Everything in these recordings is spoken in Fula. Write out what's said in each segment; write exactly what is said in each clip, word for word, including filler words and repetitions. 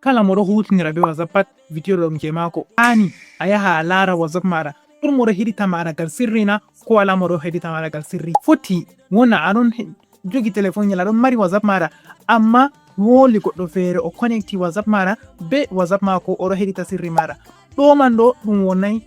Kala mo ɗo huutinira be WhatsApp pat, video ɗo ɗum je maako. Haani a yaha a laara WhatsApp maɗa. Ɗon mo ɗo heɗita maɗa gal sirri na, ko wala mo ɗo heɗita maɗa gal sirri? Foti wona a ɗon he-, jogi telefon yala ɗon mari WhatsApp maɗa, amma woli goɗɗo feere o connecti WhatsApp maɗa be WhatsApp maako, o ɗo heɗita sirri maɗa. Ɗo man ɗo ɗum wonay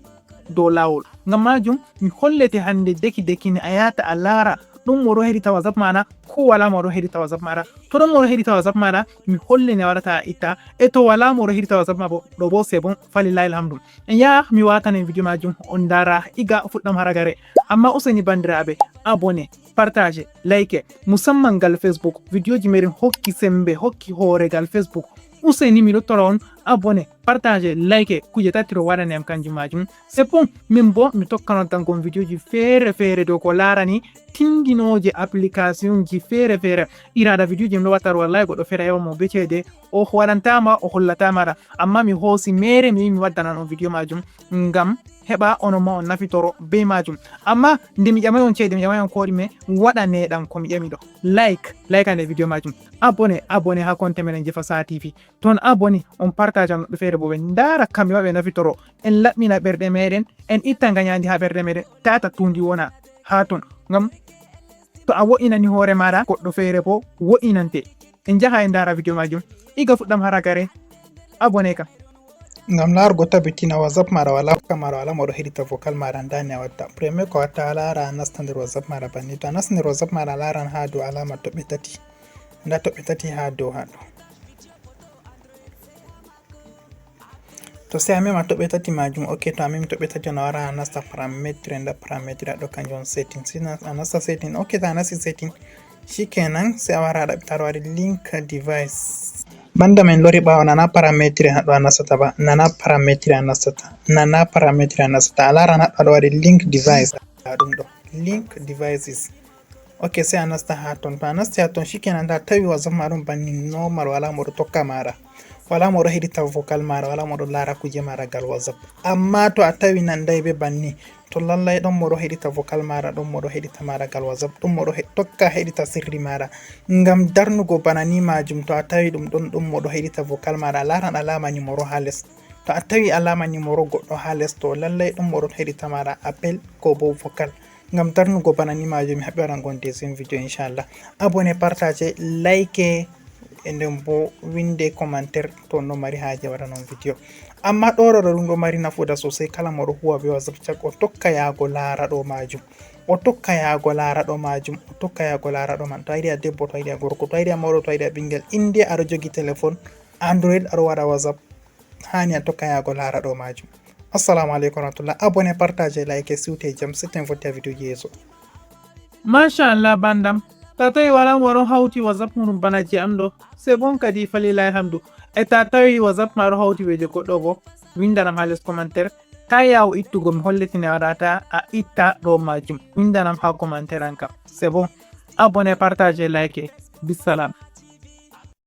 dow laawol. Ngam maajum mi hollete hannde deki deki ne a yahata a laara ɗon mo ɗo heɗita WhatsApp maɗa, ko wala mo ɗo heɗita WhatsApp maɗa. To ɗon mo ɗo heɗita WhatsApp maɗa, mi hollene a waɗata a itta. E to wala mo ɗo heɗita WhatsApp ma bo, ɗo bo c'est bon, falillahi alhamdu. En yaha mi watane video maajum, on ndaara iga fuɗɗam haragare. Amma useni banndiraaɓe, abonné, partage, like, musamman gal Facebook. Videoji meɗen hokki sembe, hokki hoore gal Facebook. Useni miɗo tora on abonné, partage, like, kuje tati ɗo waɗane am kanjum maajum. C'est bon, min bo mi tokka noddango on videoji feere feere dow ko laarani tindinooje application ji feere feere. Iraada videoji mi ɗo watta ɗo wallahi goɗɗo feere a yoɓan mo be ceede, o waɗantama, o hollatama ɗa. Amma mi hoosi meere mi wi mi waddanan on video maajum ngam heɓa onon ma on nafitoro be maajum. Amma nde mi ƴamay on ceede, mi ƴamay on ko ɗume, waɗaneɗam ko mi ƴami ɗo. Like, like ande video maajum. Abonné, abonné ha konte meɗen Jefa Sa T V. To on abonné, on partage an woɓɓe feere bo ɓe ndaara kamɓe ma ɓe nafitoro. En laɓɓina ɓerɗe meɗen, en itta nganyandi ha ɓerɗe meɗen, tata tundi wona ha ton. Ngam to a wo'inani hoore maɗa, goɗɗo feere bo wo'inante. En jaha en ndaara video maajum. Iga fuɗɗam haragare, abonné kam. Ngam laargo tabitina WhatsApp maɗa wala, ka maɗa wala mo ɗo heɗita vocal maɗa, nda ni a watta. Premier ko watta a laara a nasta nder WhatsApp maɗa banni. To a nasti nder WhatsApp maɗa a laaran ha dow alama toɓɓe tati. Nda toɓɓe tati ha dow ha ɗo. To sai a mema toɓɓe tati maajum, ok, to a memi toɓɓe tati on a wara a nasta parametre, nda parametre a ɗo kanjum on setting. Si na-, a nasta setting, ok, to a nasti setting, shikenan sai a wara a ɗaɓɓita a waɗi link device. Banda min lori ɓaawo, nana parametre haɗo a nastata ba, nana parametre a nastata, nana parametre a nastata. A laran haɗo aɗo waɗi link device. A ɗum ɗo, link devices. Ok, sai a nasta ha ton. To a nasti ha ton, shikenan, nda a tawi WhatsApp ma ɗum banni normal, wala mo ɗo tokka maɗa. Wala mo ɗo heɗita vocal maɗa, wala mo ɗo lara kuje maɗa gal WhatsApp. Amma to a tawi nanday be banni, to lallai ɗon mo ɗo heɗita vocal maɗa, ɗon mo ɗo heɗita maɗa gal WhatsApp, ɗon mo ɗo he-, tokka heɗita sirri maɗa. Ngam darnugo bana ni maajum, to a tawi ɗum ɗon, ɗon mo ɗo heɗita vocal maɗa, a laran alama nimoro ha les. To a tawi alama nimoro goɗɗo ha les, to lallai ɗon mo ɗon heɗita maɗa appel ko bo vocal. Ngam darnugo bana ni maajum, mi haɓɓi waɗango on deuxième video, inchallah. Abonné, partage, like, e nden bo winde commentaire to on ɗon mari haaje waɗanon video. Amma ɗo ɗo ɗum ɗo mari nafuda sosai, kala mo ɗo huwa be WhatsApp cak o tokka yaago laara ɗo maajum. O tokka yaago laara ɗo maajum, o tokka yaago laara ɗo man. To a yiɗi a debbo, to a yiɗi a gorko, to a yiɗi a mawɗo, to a yiɗi a ɓingel, inde aɗo jogi téléphone Android, aɗo waɗa WhatsApp, hani a tokka yaago laara ɗo maajum. Assalamu alaikum warahmatullah. Abonné, partage, like, siwte jam, sitten fotti ha video ji yeeso. Masha Allah, bandam. Ta tawi wala mo ɗon hauti WhatsApp muɗum bana je am ɗo, c'est bon kadi, falillahi alhamdu. E ta tawi WhatsApp ma ɗo hauti be je goɗɗo bo, windanam ha les commentaire. Ta yawo ittugo, mi hollitine waɗata a itta ɗo maajum. Windanam ha commentaire an kam. C'est bon. Abonné, partage, like. Bisalam.